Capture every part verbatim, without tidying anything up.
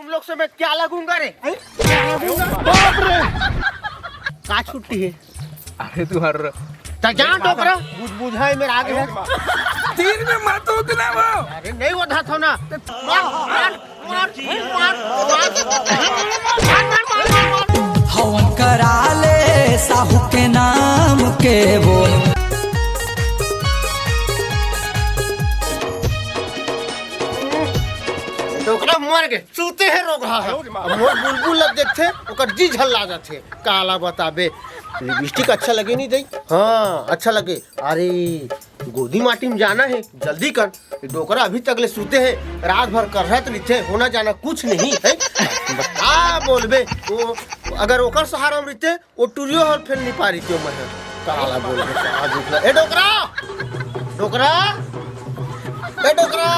तुम लोग से मैं क्या लगूंगा रे, हैं? क्या लगूंगा? बाप रे! का छुट्टी है? अरे तू हर तो जा डोकरा, बुझ बुझाए मेरा आगे है। तीर में मत उतना वो। अरे नहीं वो था ना। मार, मार, मार, मार, मार। हवन करा ले साहू के नाम के वो। डोकरा मर गए। सूते हे रोगहा हे। अब मोर बुलबुल ला देखथे, ओकर जी झल्ला जाथे। काला बताबे, लिपस्टिक अच्छा लगे नहीं दई? हाँ, अच्छा लगे। अरे, गोदी माटी में जाना है, जल्दी कर। डोकरा अभी तक ले सूते हे, रात भर करहत रहिथे, होना जाना कुछ नहीं है। का बोलबे, वो अगर ओकर सहारा में रहिथे, वो टुरियो हर फेल नहीं पा रहिथे, मैं काला बोलबे, साला झूठला। ए डोकरा, डोकरा, ए डोकरा,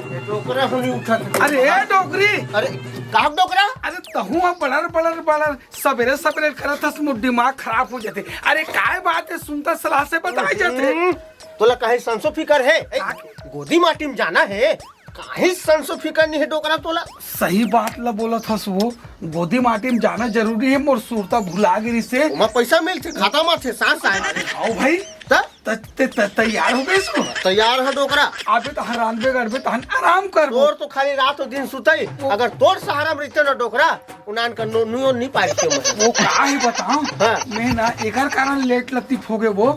ए डोकरा हो नहीं उठा। अरे ए डोकरी। अरे का डोकरा? अरे तहू ह बड़र बड़र बड़र सबेरे सबेरे करत हस, मोर दिमाग खराब हो जाथे। अरे काय बात है, सुनता सलाह से बताई जाथे। हम्म, तोला काहे संसो फिकर है? ए, का? गोदी माटी में जाना है, काहे संसो फिकर नहीं है डोकरा तोला? सही बात ला बोलत हस वो, गोदी माटी में जाना जरूरी है, मोर सुरता भुला गे रिसे। ओमा पैसा मिलथे, खाता में थे, साथ साथ। आओ भाई, त? त-, त-, त-, तैयार हो गए इसको? तैयार है डोकरा। अबे तो हरान बे गड़बे तहन आराम कर। तोर तो खाली रात और दिन सुतई, वो अगर तोर सहारा में रहते ना डोकरा, उनान का नो-, नुयो नहीं पाई के मैं। वो का है बताओ? हाँ। मैं ना एकर कारण लेट लतीफ हो गए वो।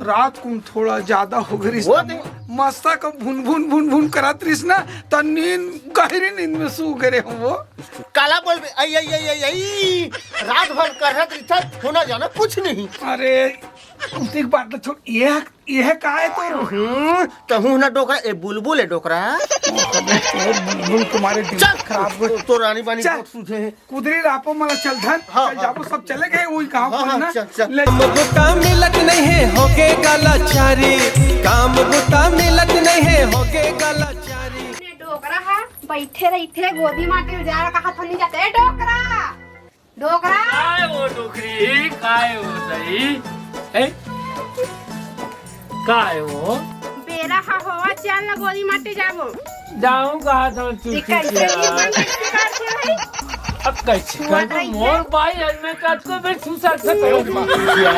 रात को थोड़ा ज्यादा हो गए वो रिश्ता। दे। मस्ता का भुन भुन भुन भुन करत रिस ना, त नींद, गहरी नींद में सो गए हो वो। काला बोलबे, आई, आई, आई, आई, आई, रात भर करहत रिथत, होना जाना कुछ नहीं। अरे, उसी की बात तो छोड़, ये, ये का है तो? हम्म, तहू ना डोकरा, ए बुलबुल है डोकरा। बुलबुल तुम्हारे दिमाग चल, खराब हो। तो, तो रानी बानी चल। बहुत सूझे है। कुदरी रापो मला चल धन, हाँ, चल हाँ। जाबो, सब चले गए वही गाँव हाँ, पर हाँ, ना। चल, चल। ले काम बुता मिलत नहीं है, होगे गलाचारी। काम बुता मिलत नहीं है, होगे गलाचारी। ये डोकरा है, बैठे रहिथे, गोदी माटी उजाड़ा कहा था नहीं जाते। ए डोकरा, डोकरा। काय वो डोकरी, काय वो दई? ए? काय वो? बेरा हा होवा, चल ना गोदी माटी जाबो। जाऊं कहा था तू ये कैसे चुटिया? ये बंद कर दे भाई। अब कैसे कर दूं? मोर भाई, आज मैं कत को भी सुसर से करूं चुटिया।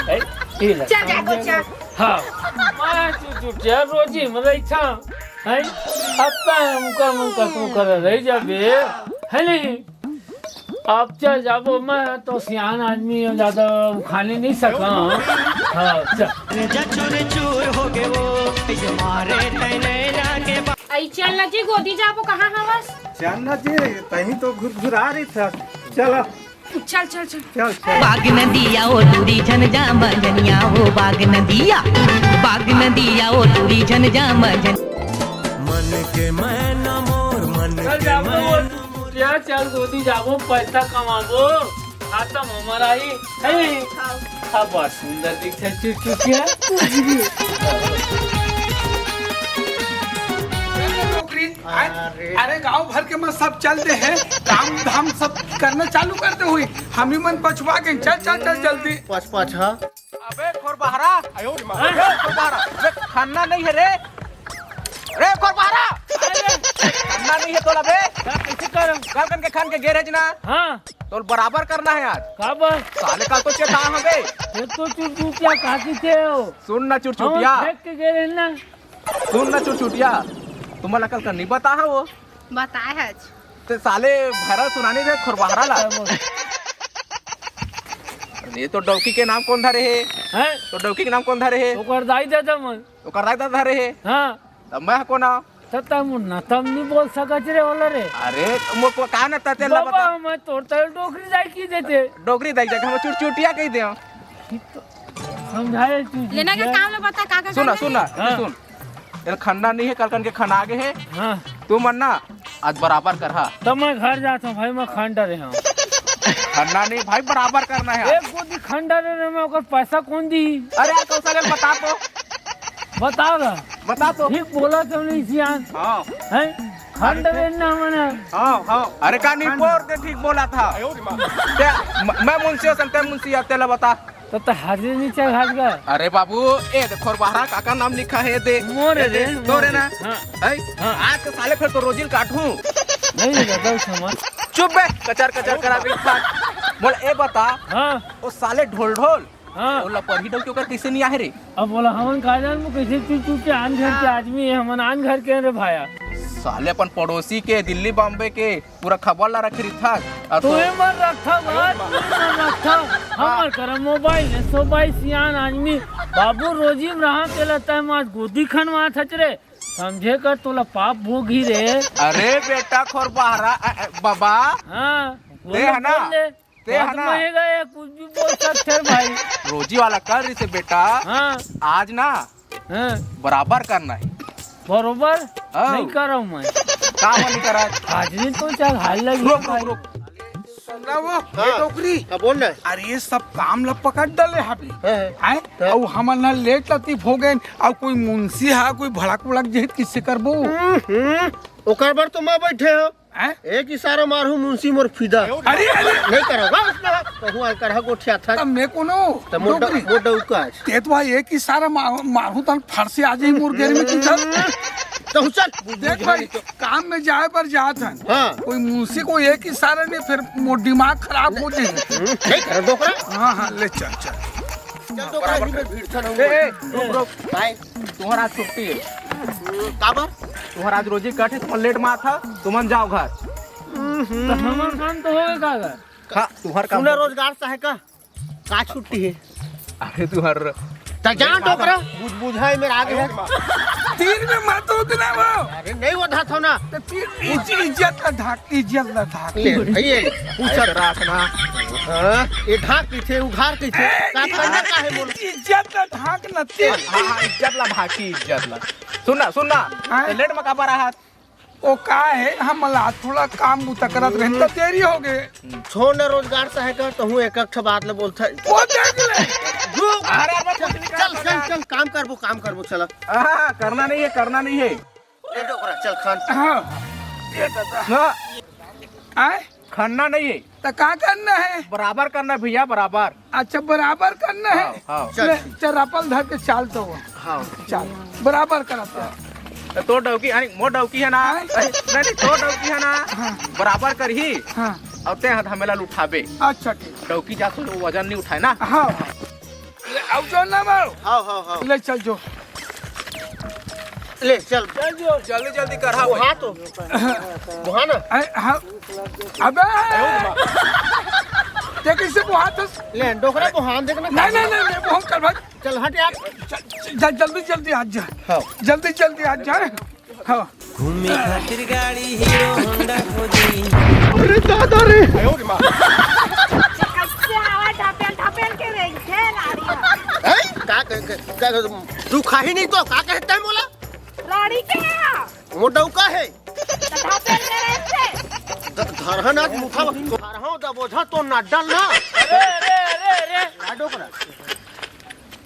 ए, ये ले। चल जा, चल। हाँ, मैं तू चुटिया रोजी में रही था। हैं? अब तो हमका मन कसम कर रही जाबे, है नहीं? अब चल जाबो, मैं तो सियान आदमी हूँ, ज्यादा उखाने नहीं सका। हाँ, चल। चूर चूर हो गए वो, मारे तैने लागे बा- आई चल ना जी, गोदी जाबो, कहाँ हवस? चल ना जी, तहीं तो घुरघुरा रही था। चल। चल, चल, चल। चल, चल। बाग नदिया ओ दूरी झन जा मजनिया हो, बाग नदिया, बाग नदिया ओ दूरी झन जा मजन। मन के मैना मोर, मन चल के जाबो, मैना मोर। चल, चल, गोदी जाबो, पैसा कमाबो, खत्म हमर आई। हे, हाँ, बड़ सुंदर दिखथे चुचुकिया। नौकरी। अरे। अरे, गांव भर के मन सब चल दे हैं, काम धाम सब करना चालू कर दे हुई, हम ही मन पछुआ गए। चल, चल, चल, जल्दी। पछ, पछ, हाँ। अबे खोरबहरा, अबे खोरबहरा, अबे खन्ना नहीं है रे। रे खोरबहरा, खन्ना नहीं है तोला बे। का, कैसे करम? कल कन के खान के गैरेज ना। हाँ। तोल बराबर करना है आज। का बा? साले का तो चेता है बे। ये तो चुरचुटिया काकी थे हो। सुन ना चुरचुटिया। हम फेंक के गए रहे ना। सुन ना चुरचुटिया, तुम्हारा कल का नहीं बता है वो। बताए है आज। ते साले भरा सुनाने थे खुरबहरा ला। ये तो डौकी के नाम कौन धरे है? हैं? तो डौकी के नाम कौन धरे है? ओकर दाई दादा मन। ओकर दाई दादा धरे है? हाँ। तब मैं कोन आव? त तम न तम नहीं बोल सकत रे वाला रे। अरे, मोर को का न तते ला बाबा, बता। मैं तोर तल डोकरी जाय की देते। डोकरी जाय जाके हम चुरचुटिया कह दे। समझाए तू लेना के काम ले बता, का, का सुन ना, करना सुन ना, है? हाँ। सुन। ये खन्ना नहीं है, कल कन के खना आगे है। हाँ। तू मन ना, आज बराबर कर, हाँ। तब मैं घर जाता हूँ भाई, मैं खंडर है। खन्ना नहीं भाई, बराबर करना है। एक गोदी खंडर है, मैं ओकर पैसा कौन दी? अरे यार, कौशल बता तो। बता ना। बता तो। ठीक बोला तो नहीं सियान। हाँ। हैं? खंडर है ना मने। हाँ, हाँ। अरे का नहीं बोल दे, ठीक बोला था। क्या? म-, मैं मुंशी हूँ, संतय मुंशी, अब तेला बता। तो, तो हाजिर नहीं चल हाज का। अरे बाबू, ए दे खोरबहरा काका नाम लिखा है, दे। मोरे ए दे, रे, तोरे मोरे। ना। हाँ। हैं? हाँ। आज के साले फिर तो रोजिल काटूं। नहीं रे दादा, उस हमर चुप बे, कचर कचर करा रही था। मोला ए बता, हाँ। वो साले ढोल ढोल, हाँ। ओला पढ़ी डौकी ओकर कैसे नहीं आहे रे? अब बोला हमन का जानबो, कैसे चुप चुप के आन घर के आदमी है, हमन आन घर के रे भाया। साले अपन पड़ोसी के, दिल्ली बॉम्बे के पूरा खबर ला रखे रहिथस। अउ तो तोहे मन रखथव, हाँ, तोहे मन रखथव। हमर करा मोबाइल है, सो भाई सियान आदमी, बाबू रोजी में रहा तेला तय मास गोदी खनवा थच रे। समझे कर तोला पाप भोगी रे। अरे बेटा खोर बहरा, अ, अ, बाबा। हाँ, ते बोल, है ना? बोल ले। ते बात है ना? मानेगा या कुछ भी बोल सकते हैं भाई। रोजी वाला कर रही से बेटा। हाँ। आज ना हाँ। बराबर करना है। बरोबर हाँ। नहीं कर रहा हूँ मैं। का मन नहीं करा? आज नहीं तो चल हाल लगी रुक, भाई। रुक, रुक। सुन ना वो, हाँ। ये डोकरी। हाँ, बोल ना। अरे ये सब काम ला पकड़ डाले हबे। हाँ, हाँ। हैं? हाँ। अउ हमन ना लेट लतीफ हो गए, अउ कोई मुंशी हा, कोई भड़क भड़क जेहित किसे करबो? हम्म, हम्म। ओकर बर तो मैं बैठे हो। हैं? एक इशारा मारहूँ मुंशी मोर फिदा। अरे, अरे। नहीं करो, बस ना। कहूँ आ करहा गोठिया था। तब मैं कोनो तो मोटा, डोकरी। मोटा उकाज। ते तो भाई एक इशारा मा-, मारहूँ तन फरसे आ जाई मोर गेर में किधर। तो चल, देख भाई, काम में जाए पर जात हन। हाँ। कोई मुंशी को एक इशारा नहीं, फिर मोर दिमाग खराब हो जाए। हम्म, नहीं करो डोकरा। हाँ, हाँ, ले चल, चल। चल डोकरा, बराबर जी में भीड़ था ना। ए, ए, रुक, रुक। भाई। तुम्हारा आज छुट्टी है। हम्म, काबर? तुम्हारा आज रोजी कट है, तुम लेट में था, तुम जाओ घर। हम्म, तो हमर काम तो होवे का घर? हाँ, तुम्हार काम सुना हो- रोजगार सहायक का? का छुट्टी है? अरे तू हर त जा डोकरा, बुझ बुझाए मेरा आगे है। तीन में मत होते ना वो। अरे नहीं वो धात हो ना। तो तीन इज्जत, इज्जत का धाक, इज्जत का धाक। ले, ये पूछा ऐसे राख ना। हाँ, ये ढाक कइसे, उघार कइसे? ए, का करना का है बोल? इज्जत का धाक न ते। हाँ, हाँ, इज्जत ला ढाकी, इज्जत ला। सुन ना, सुन ना। हाँ? तो लेट में का पर आहत? ओ का हे, हमला थोड़ा काम बुता करत रहेन त देरी हो गे। छोड़ ना, रोजगार सहायक, तहूँ एक एक ठो बात ल बोलथे। ओ देख ले। रुक। अरे, अरे, कुछ नहीं चल, करत चल, यार। चल, काम करबो, काम करबो, चला। हाँ, करना नहीं है, करना नहीं है। ए डोकरा, चल खान। हाँ। ये दादा। ना। आए? खनना नहीं है। त का करना है? बराबर करना है भैया, बराबर। अच्छा, बराबर करना है? हाँ, हाँ। ले, चल। चल, चरापल धर के चाल तो वो। हाँ। चाल, बराबर करत है। तो तोर डौकी, अरे, मोर डौकी है ना? हाँ। नहीं, नहीं, तोर डौकी है ना? हाँ। बराबर करही। हाँ। अउ ते हाथ हमेला उठाबे। अच्छा, ठीक। डौकी जा तो वजन नहीं उठाए ना? हाँ। ले, आउ जो ना मारो। हाँ, हाँ, हाँ। ले चल जो। ले चल। चल जो, जल्दी जल्दी कर, हाँ वो भाई। हाथ हो। वो हाँ ना। अरे, हाँ। अबे! ते कैसे वो हाथ हो? ले, डोकरा वो हाथ देखना। नहीं, नहीं, नहीं, नहीं, वो हम कर भाई। चल हट यार। चल, चल, जल्दी जल्दी आ जा। हाँ। जल्दी जल्दी आ जा। हाँ। घूमे खातिर गाड़ी हीरो होंडा खोजी। अरे दादा रे। कैसे आवा ढपेल ढपेल के रे, खेल आ रही है। हैं? का, का, का, का, तू खाही नहीं तो का कहता है मोला? राड़ी के है? वो डौका है। तो ढपेल के रे से। ध-, धरहन आज मुठा, धरहन दबोझा तो नड्डल ना। अरे, अरे, अरे, अरे। लाडो करा।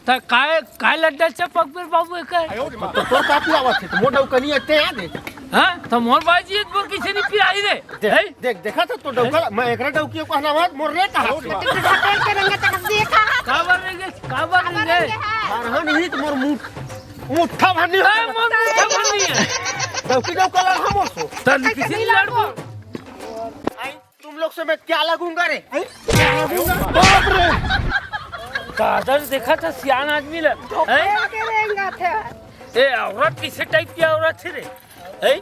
त काय, काय लड्डा चपक फिर बाबू एकर? तो तोर का पियावत हे? त मोर डौकनी अते आ दे। हाँ? त मोर बाजी एक बोर किसे नहीं पियाई रे? देख, हैं? देख, देखा था तो डौका, मैं एकरा डौकी को हलावत, मोर रे कहा। ढपेल के रंगे तक देखा। का बार नहीं गे? का बार नहीं गे? हरहन ही तो मोर मुठ, मुट्ठा भरनी हो। ए, मोर मुट्ठा भरनी है। डौकी डौका लड़ हम ओसो। तन किसी नहीं लड़बो। आई, तुम लोग से मैं क्या लगूंगा रे? हैं? बाप रे! दादा ने देखा था सियान आदमी ला। हैं? ढपेल के रेंगा थे। ए, औरत किसी टाइप की औरत थी रे? हैं?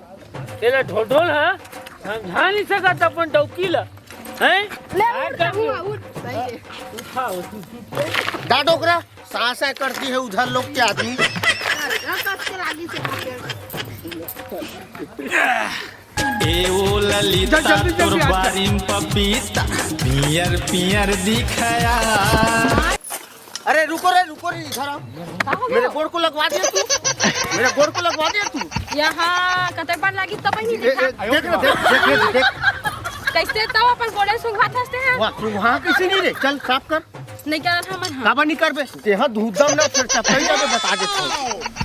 तेरा ढोढोल, हाँ? समझा नहीं सका था अपन डौकी ला। हैं? ले, उठ, उठ, उठ। सही है। उठा, उठ, उठ, उठ। डांटो ओकरा, सांस है करती है उधर लोग के आदमी। अरे, कस के लागी से। ए ओ ललिता, चल, जल्दी, जल्दी तोर आ जा। बारी में पपीता, पियर पियर दिखया। अरे रुको रे, रुको रे, इधर आओ। का हो मेरे गया? गोड़ को लगवा दिया तू, मेरे गोड़ को लगवा दिया तू। यहाँ कतई बार लागी तब ही ए, ए, देखा। देख ना, देख, देख, देख, देख। कैसे तब अपन गोड़े सुंघात हंसते हैं? वाह, तू वहाँ कैसे नहीं रे? चल साफ कर। नहीं करत हमन, हाँ। काबर नहीं करबे? तेहा धूदम ना, फिर चपकई जाबे, बता देत हूँ।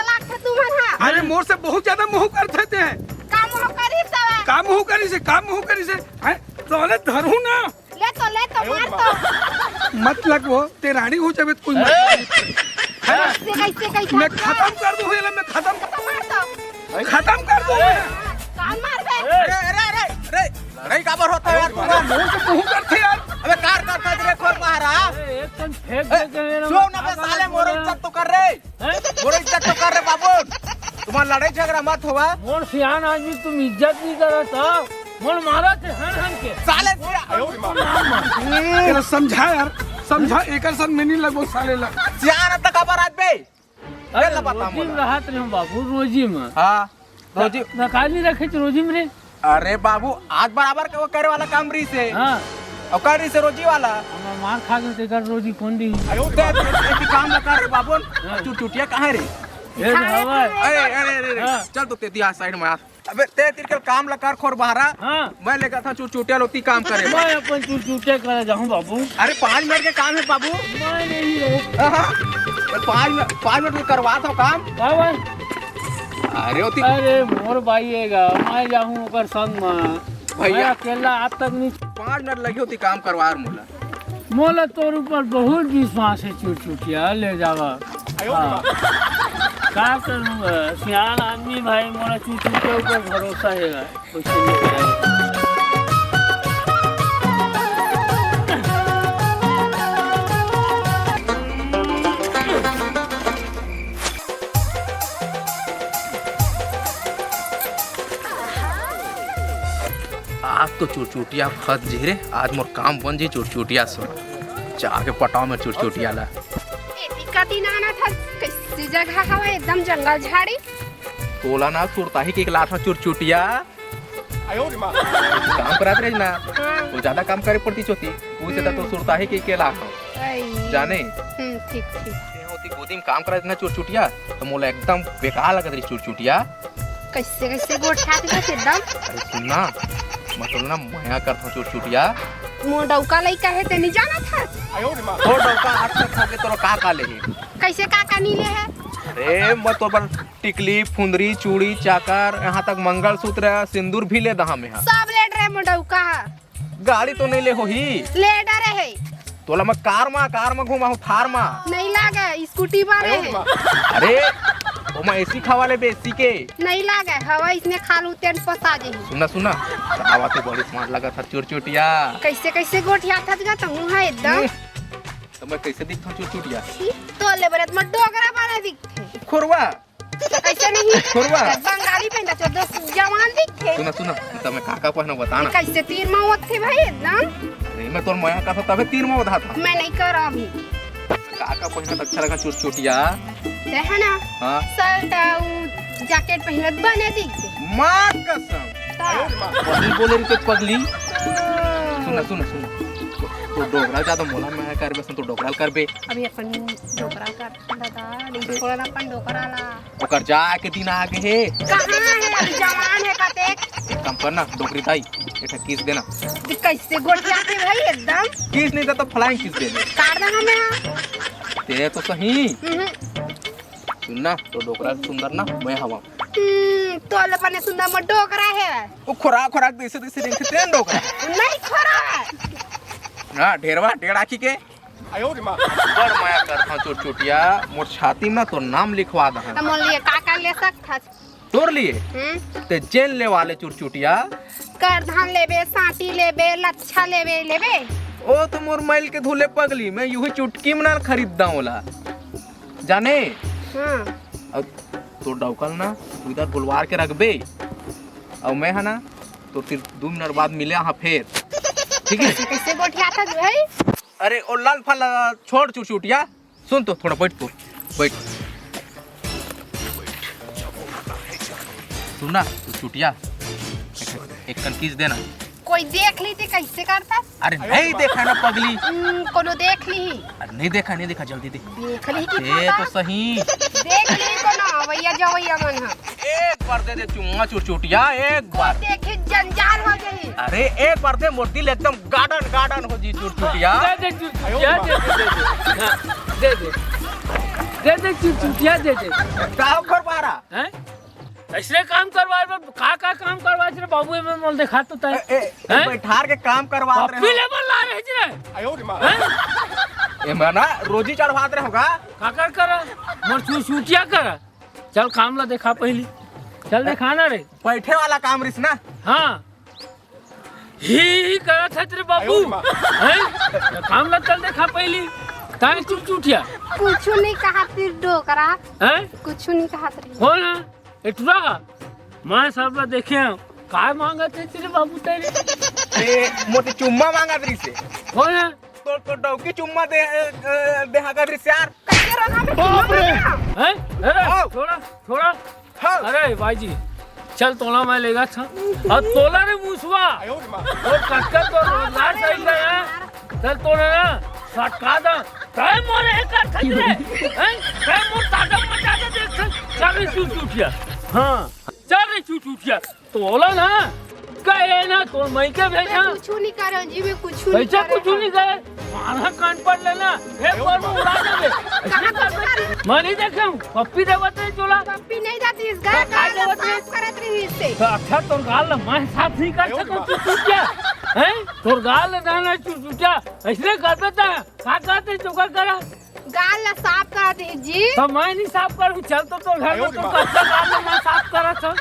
अच्छा लागथे तुमन हा। अरे मोर से बहुत ज्यादा मोह करथे ते। का मोह करिस तवे? का मोह करिस हे? का मोह करिस हे? हैं? साले धरू ना। ले तो, ले तो, मार तो। मत लगवो, ते रानी हो जाबे त कोई मत। कैसे, कैसे, कैसे? मैं खतम कर दूं एला, मैं खतम, तो मार तो। खतम कर दूं मैं। कान मार बे। अरे, अरे, अरे, अरे, लड़ाई काबर होत हे यार तुम्हारा? मोर से कहूं करथे यार। अबे कार करता रे खोर महारा। अरे, एक कन फेंक ए, दे के ना, सुन ना बे साले, मोर इज्जत तो कर रे। हैं? मोर इज्जत तो कर रे बाबू। तुम्हारा लड़ाई झगड़ा मत होवा। मोर सियान आदमी तुम इज्जत नहीं करत हो। मोर मारत हे हन हन के। साले सिया-, तेरा समझा यार, समझा, एकर साथ मैं नहीं लगो साले ला। सियान त काबर आज बे? अरे, ये ला बता रोजी में मोला। रहत रहे हूँ बाबू, रोजी में। हाँ, रोजी। त-, त काली रखे थे रोजी में रे। अरे बाबू, आज बराबर के वो करे वाला काम रहिस हे। हाँ। अउ करे रहिस हे रोजी वाला। हम मार खा गए, तेकर रोजी कौन दी? अरे, ते, ते, ते काम ला कर रे बाबू। हाँ। चुरचुटिया कहाँ रे? ए, हवा। अरे, अरे, अरे, अरे, हाँ। चल तो तेती आ साइड में आ। अबे, ते तिरके काम ला कर खोर बहारा। हाँ। मैं लेगा था चुरचुटिया लोती काम करे। मैं अपन चुरचुटिया करे जाहूँ बाबू। अरे, पाँच मिनट के काम हे बाबू। मैं नहीं रहे। हाँ, हाँ। अरे, पाँच मिनट, पाँच मिनट में करवा था काम। का बात? अरे, ओती अरे, मोर बाई हे गा, मैं जाहूँ ओकर संग में। भैया। मैं अकेला आज तक नहीं। पाँच मिनट लगी होती काम करवार मोला। मोला तोर ऊपर बहुत विश्वास हे चुरचुटिया, ले जावा। हाँ। का करूँगा, सियान आदमी भाई, मोला चुरचुटिया ऊपर भरोसा हे गा। कुछ नहीं करेगा। आज तो चुरचुटिया फंस जी रे, आज मोर काम बन जी चुरचुटिया से। जाके पटाओ मैं चुरचुटिया ला। एती कती नाना था, कैसी जगह हवा, एकदम जंगल झाड़ी। तोला ना सुरता ही के लात में चुरचुटिया। काम करत रहे ना, हाँ। वो ज्यादा काम करे पड़ती चोती, उसे तो सुरता ही के लात। आई। जाने? हम्म, ठीक, ठीक। ते होती गोदी में काम करत ना चुरचुटिया, तो मोला एकदम बेकार लगत रही चुरचुटिया। कैसे, कैसे गोठियात रहिस एकदम? अरे सुन ना, मैं तो ना मया करत हूँ चुरचुटिया। मोर डौका लइका हे, ते नहीं जानत हस? ओ डौका हाथ से खा के तोरा का का ले हे? कैसे का का नहीं ले हे? अरे मैं तो बर टिकली, फुंदरी, चूड़ी, चाकर, यहाँ तक मंगलसूत्र, सिंदूर भी ले दहा में हा। सब ले डरे मोर डौका हा। गाड़ी तो नहीं ले होही? ले डरे हे। तोला मैं कार मा, कार मा घुमाहूँ, थार मा। नहीं लागे, स्कूटी बारे हे। अरे, ओ ओमा एसी हवा लेबे, एसी के। नहीं लागे, हवा इसने खालू तेन पोसा जाही। सुना, सुना, हवा तो बड़ी स्मार्ट लगा था चुरचुटिया। कैसे, कैसे गोठिया था गा तहूँ है एकदम। हम्म, तो मैं कैसे दिखता हूँ चुरचुटिया? छी, तो ले बरत में डोकरा बना दिखथे। खोरवा। तो कैसे नहीं? खोरवा। बंगाली पहनता चो, दोस्त जवान दिखथे। सुना, सुना, तो मैं का का पहना बताना। कैसे तीर में होत थे भाई एकदम? अरे, मैं तोर मया का था तबे तीर में होता था। मैं नहीं कर अभी। का का पहना अच्छा लगा चुरचुटिया? ते है ना? हाँ। शर्ट अउ जैकेट पहनत बने दिखथे। माँ कसम। का? पगली बोले रे तो पगली। ओ। सुना, सुना, सुना। तो, तो डोकरा ज्यादा मोला मैं करबे, तो डोकरा करबे। अभी अपन डोकरा कर दादा, नहीं छोड़ना अपन डोकरा ला। ओकर जाए के दिन आ गे हे। कहाँ है? अभी जवान है कतेक। एक काम कर ना, डोकरी दाई, एक ठा किस देना। ते कैसे गोठिया थे भाई एकदम? किस नहीं देता, flying kiss दे दे। काट देना मैं, हाँ। ते तो सही। हम्म। सुन ना, तो डोकरा सुंदर ना मैं हवा। हम्म, तो ले बने सुंदर मोर डोकरा है। वो खोराक, खोराक देसे, देसे रेंगथे तेन डोकरा। नहीं खोरा है। ना, ढेरवा, ढेर आखी के। बड़ मया करथंव चुरचुटिया, मोर छाती में ना तोर नाम लिखवा दहन। त मोर लिए का का ले सकथस? तोर लिए? हम्म। ते जेन लेवा ले चुरचुटिया। करधन लेबे, सांटी लेबे, लच्छा लेबे, लेबे। ओ तो मोर मइल के धुले पगली, मैं यूही चुटकी में ना खरीददा ओला। जाने? हाँ। अब तोर डौका ल ना, तू इधर बुलवार के रखबे। अउ मैं हा ना, तो फिर दू मिनट बाद मिले हा फेर। ठीक है? कैसे, कैसे गोठियाथस भाई? अरे, ओ लाल फाल छोड़ चुरचुटिया। सुन तो, थोड़ा बैठ तो, बैठ। सुन ना, चुरचुटिया, एक, एक कन किस देना। कोई देख ली ते कैसे करथस? अरे, नहीं देखा ना पगली। हम्म, कोनो देख ली। अरे, नहीं देखा, नहीं देखा, जल्दी दे। देख ली कि ए, तो सही। देख ली कोनो अवैया जवैया मन ह। एक बार दे दे चुम्मा चुरचुटिया, एक बार। देखे जंजाल हो जाई। अरे, एक बार दे, मोर दिल एकदम garden garden हो जी चुरचुटिया। दे दे चुरचुटिया, दे दे, दे दे। हाँ, दे दे। दे दे चुरचुटिया, दे दे। का ऊपर पारा? हैं? ऐसने काम करवा रे, का, का काम करवा रे बाबू, एमे मोल देखा तो तय। ए, ए, हैं? बैठार के काम करवा रहे पप्पी हो। लेबर ला रहे जी रे। हैं? ए, मैं ना रोजी चढ़वात रहे होगा। का कर करा? मोर चुरचुटिया करा। चल काम ला देखा पहली। चल देखा ना रे। बैठे वाला काम रिस ना। हाँ। ही, ही करत है तेरे बाबू। हैं? काम ला चल देखा पहली। ताई चुरचुटिया। कुछ नहीं कहा तेरे डोकरा। हैं? कुछ नहीं कहा तेरे। हो ना? ए टुरा, मैं सब ला देखे हूँ। काय मांगत हे तेरे बाबू तेरे? ए, मोती चुम्मा मांगत रहिसे। हो ना? तो, तो डौकी चुम्मा दे, ए, ए, देहा कर रहिसे यार। कैसे रहा मैं बाप रे! चुम्मा मांगा? हैं? अरे, आओ। छोड़ा, छोड़ा। हाँ। अरे भाई जी, चल तोला मैं लेगा था। अब तोला रे मूसवा। आयो रे माँ। तो कक्का तो रोजगार सही गया। चल तोला ना, सटका दा। तय मोरे एक कर खजरे। हैं? तय मोर ताजा मजा दे देख। चल रे चुरचुटिया। हाँ। चल रे चुरचुटिया। तोला ना, कहे ना, तोर मई के भेजा। मैं कुछू नहीं करे जी, मैं कुछू नहीं करे। कैसे कुछू नहीं करे? मारा कान पड़ लेना, एक बार में उड़ा देबे। कहाँ कुछ करे? मैं नहीं देखे हूँ, पप्पी देवत रही चोला। पप्पी नहीं जाती इस घर, तो का गाल देवत रही? साफ करत रही इससे। तो अच्छा, तोर गाल ला मैं साफ नहीं कर सकूँ, चुरचुटिया। हैं? तोर गाल ला ना, ना, चुरचुटिया, ऐसने कर देता है। का करत हे चोकर करा? गाल ला साफ कर दे जी। तो मैं नहीं साफ करूँ, चल तो तोर घर में तो कच्चा गाल ला मैं साफ करत हूँ।